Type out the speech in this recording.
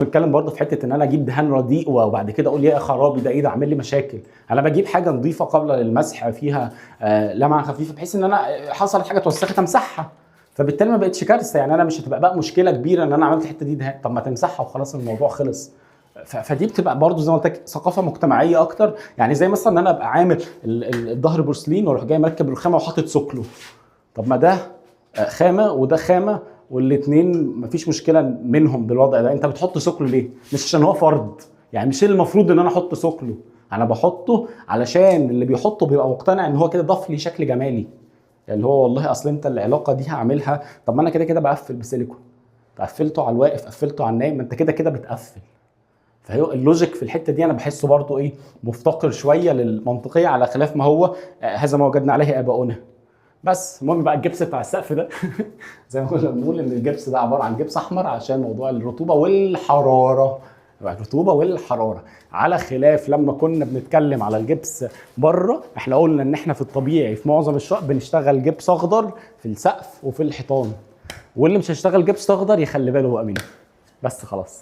بنتكلم برضه في حتة ان انا اجيب دهان رديء وبعد كده اقول يا خرابي ده ايه ده، عامل لي مشاكل. انا بجيب حاجة نظيفة قابله للمسح فيها لمعة خفيفة، بحيث ان انا حصلت حاجة اتوسخت امسحها، فبالتالي ما بقتش كارثة. يعني انا مش هتبقى بقى مشكلة كبيرة ان انا عملت الحتة دي دهان، طب ما تمسحها وخلاص الموضوع خلص. فدي بتبقى برضه زي ما قلت لك ثقافة مجتمعية اكتر. يعني زي مثلا ان انا ابقى عامل الظهر بورسلين واروح جاي مركب الرخامه وحاطط سوكلو، طب ما ده خامة وده خامة والاثنين مفيش مشكلة منهم بالوضع ده. انت بتحط سوكلو ليه؟ مش عشان هو فرض، يعني مش المفروض ان انا احط سوكلو، انا بحطه علشان اللي بيحطه بيبقى مقتنع ان هو كده ضاف لي شكل جمالي، اللي هو والله اصل انت العلاقة دي هعملها، طب ما انا كده كده بقفل بسيليكون، قفلته على الواقف قفلته على النايم، ما انت كده كده بتقفل. فهو ال logic في الحتة دي انا بحسه برضو ايه، مفتقر شوية للمنطقيه، على خلاف ما هو هذا ما وجدنا عليه اباؤنا. بس المهم بقى الجبس بتاع السقف ده زي ما كنا بنقول ان الجبس ده عبارة عن جبس احمر عشان موضوع الرطوبة والحرارة، الرطوبة والحرارة، على خلاف لما كنا بنتكلم على الجبس بره، احنا قلنا ان احنا في الطبيعي في معظم الشقق بنشتغل جبس اخضر في السقف وفي الحيطان، واللي مش هيشتغل جبس اخضر يخلي باله بقى منه. بس خلاص.